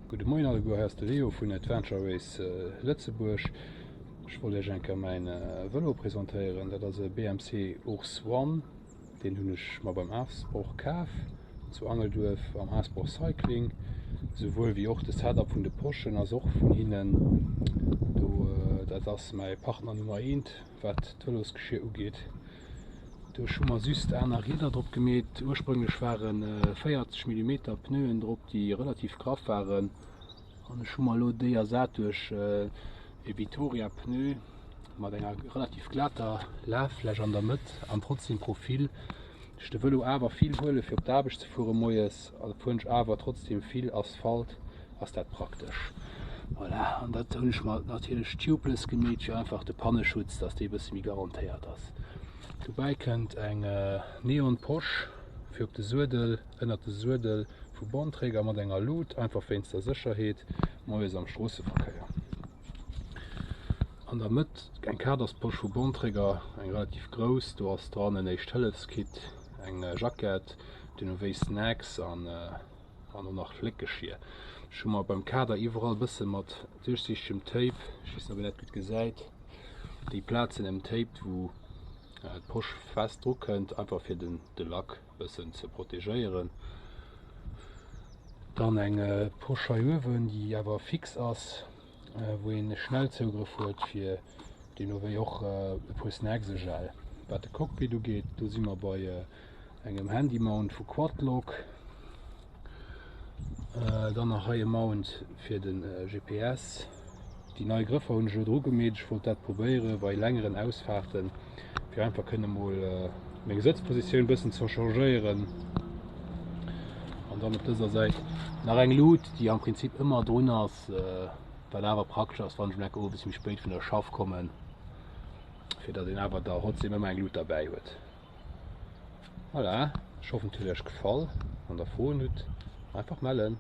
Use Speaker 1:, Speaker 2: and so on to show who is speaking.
Speaker 1: Gudde Moien alleguer, hei ass de Leo vun Adventure Race Lëtzebuerg. Ech wollt iech eng Kéier mäin Vëlo presentéieren. Dat ass e BMC Urs One. Deen hunn ech mer beim Aasbroch kaf, zu Angelduerf am Aasbroch Cycling. Souwuel wéi och de Setup vun de Poschen ass och vun hinnen. Do, dat ass mäi Partner Nummer eent, wat d'Vëlosgeschier ugeet. Do hu mer just aner Rieder drop gemeet. Ursprünglech waren 40 Millimeter Pneuen drop, déi relativ graff waren. An ech hu mer elo déi ersat duerch e Vittoria Pneu mat enger relativ glater Laffläch an der Mëtt an trotzdem Profil. Ech de Vëlo awer vill huele fir op d'Aarbecht ze fuere moies, fueren ech awer trotzdem vill Asphalt, ass dat praktesch. Voilà, an dat hunn ech mer natierlech tubeless gemeet, fir einfach de Panneschutz, dass dee bësse méi garantéiert ass. Dobäi kënnt eng Neon Posch fir op de Suedel, ënnert de Suedel vu Bontrager mat enger Lut, einfach wéinst der Sécherheet moies am Stroosseverkéier. An der Mëtt eng Kadersposch vu Bontrager, eng relativ grouss, do ass dran en Éischt-Hëllefs-Kit, eng Jackett, duerno wéi Snacks an An och nach Fléckgeschier. Ech hu mer beim Kader iwwerall bësse mat duerchsichtegem Tape, ech weess net ob een dat gutt gesäit, déi Plazen emtaped wou d'Posch fest dru kënnt, einfach fir den de Lack bëssen ze protegéieren. Dann eng Posch hei uewen déi awer fix ass, wou een schnell Zougrëff huet fir deemno wéi och e puer Snacks, e Gel. Wat de Cockpit ugeet, do si mer bei engem Handy Mount vu Quadlock, dann nach hei e Mount fir den GPS. Déi nei Grëffer hunn ech elo dru gemeet, ech wollt dat probéiere bei längeren Ausfahrten, fir einfach kënne mol meng Sëtzpositioun bëssen ze changéieren. An dann op dëser Säit nach eng Lut, déi am Prinzip ëmmer drun ass, wat awer praktesch ass, wann ech mol enke owes méi spéit vun der Schaff kommen, fir datt een awer da trotzdem ëmmer eng Lut derbäi huet. Voilà, ech hoffen et huet iech gefall. Wann der Froen hutt, einfach mellen.